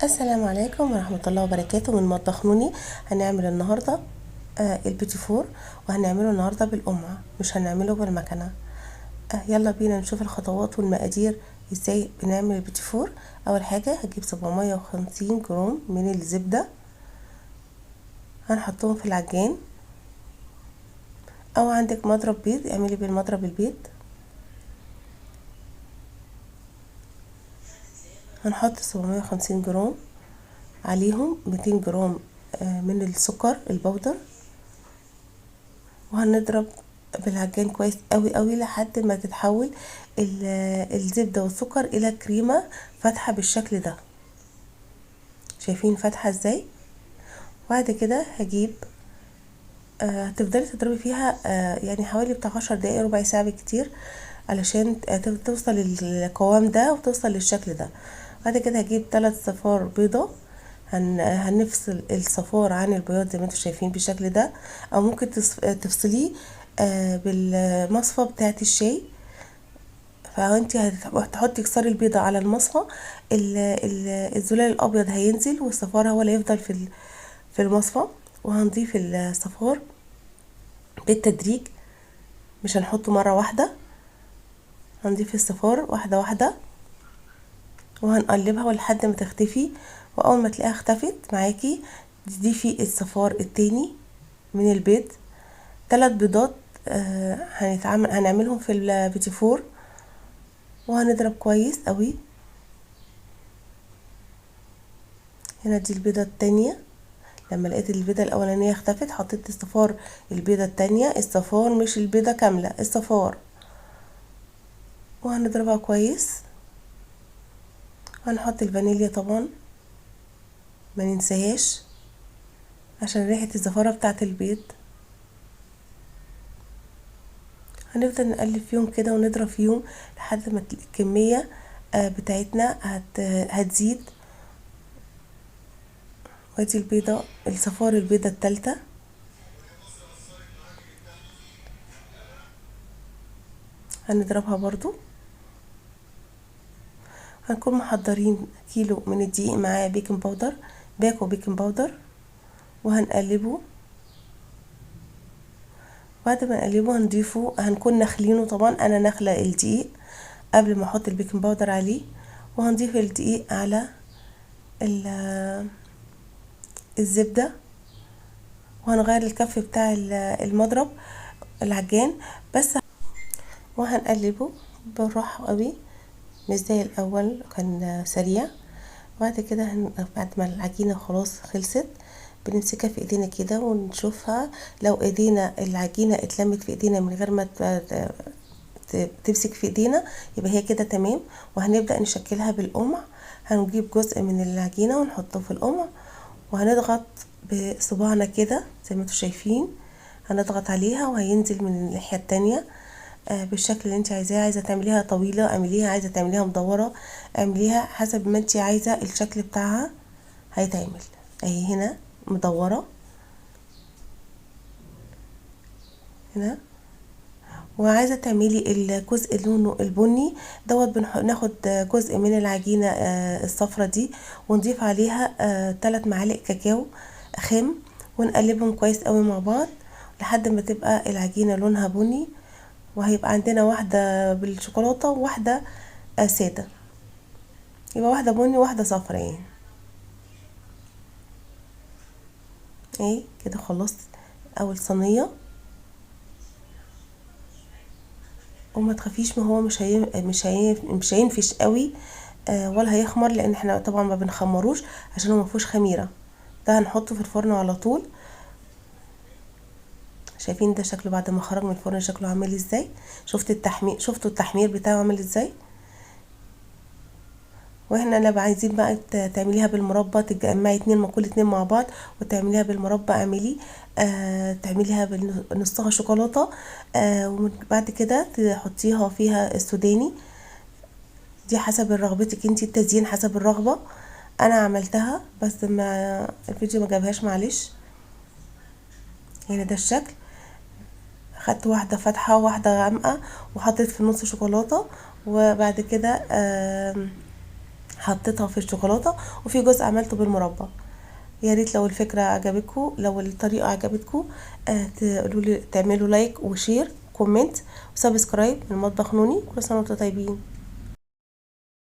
السلام عليكم ورحمة الله وبركاته. من مطبخ نوني هنعمل النهاردة البيتي فور، وهنعمله النهاردة بالقمع، مش هنعمله بالمكنة. يلا بينا نشوف الخطوات والمقادير ازاي بنعمل البيتي فور. اول حاجة هجيب 750 جرام من الزبدة، هنحطهم في العجان، او عندك مضرب بيض اعملي بالمضرب البيض. هنحط 750 جرام، عليهم 200 جرام من السكر البودر، وهنضرب بالعجان كويس قوي قوي لحد ما تتحول الزبدة والسكر الى كريمة فاتحة بالشكل ده. شايفين فاتحة ازاي؟ وبعد كده هجيب هتفضلي تضربي فيها يعني حوالي بتاع 10 دقايق ربع ساعة بالكتير علشان توصل للقوام ده وتوصل للشكل ده. بعد كده هجيب 3 صفار بيضة، هنفصل الصفار عن البياض زي ما انتم شايفين بالشكل ده، او ممكن تفصليه بالمصفى بتاعه الشاي. فانتي هتحطي كسار البيضة على المصفى، الزلال الابيض هينزل والصفار هو اللي هيفضل في المصفى. وهنضيف الصفار بالتدريج، مش هنحطه مرة واحدة، هنضيف الصفار واحدة واحدة وهنقلبها لحد ما تختفي. واول ما تلاقيها اختفت معاكي تضيفي الصفار التاني من البيض. 3 بيضات هنعملهم في البيتي فور، وهنضرب كويس قوي. هنا دي البيضة التانية، لما لقيت البيضة الأولانية اختفت حطيت الصفار البيضة التانية، الصفار مش البيضة كاملة، الصفار، وهنضربها كويس. هنحط الفانيليا طبعا ما ننساهاش عشان ريحة الزفارة بتاعة البيض. هنفضل نقلب فيهم كده ونضرب فيهم لحد ما الكمية بتاعتنا هتزيد. وادي البيضة الصفار البيضة التالتة. هنضربها برضو. هنكون محضرين كيلو من الدقيق معاه baking powder، باكو baking powder، وهنقلبه. بعد ما نقلبه هنضيفه، هنكون نخلينه طبعا، انا نخله الدقيق قبل ما احط ال baking powder عليه، وهنضيف الدقيق على الزبده، وهنغير الكف بتاع المضرب العجان بس، وهنقلبه بالراحه قوي مش زي الاول كان سريع. بعد كده بعد ما العجينه خلاص خلصت بنمسكها في ايدينا كده ونشوفها، لو ايدينا العجينه اتلمت في ايدينا من غير ما تمسك في ايدينا يبقى هي كده تمام. وهنبدا نشكلها بالقمع، هنجيب جزء من العجينه ونحطه في القمع، وهنضغط بصباعنا كده زي ما انتم شايفين، هنضغط عليها وهينزل من الناحيه التانية بالشكل اللي انت عايزاه. عايزه تعمليها طويله اعمليها، عايزه تعمليها مدوره اعمليها، حسب ما انت عايزه الشكل بتاعها هيتعمل. اهي هنا مدوره هنا. وعايزه تعملي الجزء لونه البني دوت، بناخد جزء من العجينه الصفرة دي ونضيف عليها 3 معالق كاكاو خام، ونقلبهم كويس قوي مع بعض لحد ما تبقى العجينه لونها بني. وهيبقى عندنا واحده بالشوكولاته وواحده ساده، يبقى واحده بني وواحده صفرا يعني. ايه كده خلصت اول صينيه. وما تخافيش، ما هو مش هينفش قوي ولا هيخمر، لان احنا طبعا ما بنخمروش عشان هو ما فيهوش خميره. ده هنحطه في الفرن على طول. شايفين ده شكله بعد ما خرج من الفرن شكله عامل ازاي؟ شفتوا التحمير بتاعه عامل ازاي؟ واحنا لو عايزين بقى تعمليها بالمربى، تجمعي 2 مع كل 2 مع بعض وتعمليها بالمربى، اعملي تعمليها بنصها شوكولاته، وبعد كده تحطيها فيها السوداني. دي حسب رغبتك انتي، التزيين حسب الرغبه. انا عملتها بس ما الفيديو ما جابهاش معلش. يعني ده الشكل، خدت واحده فاتحه وواحده غامقه وحطيت في النص شوكولاته، وبعد كده حطيتها في الشوكولاتة، وفي جزء عملته بالمربى. يا ريت لو الفكرة عجبتكم، لو الطريقة عجبتكم، تقولوا لي، تعملوا like و share comment و subscribe من مطبخ نوني. كل سنة وانتم طيبين.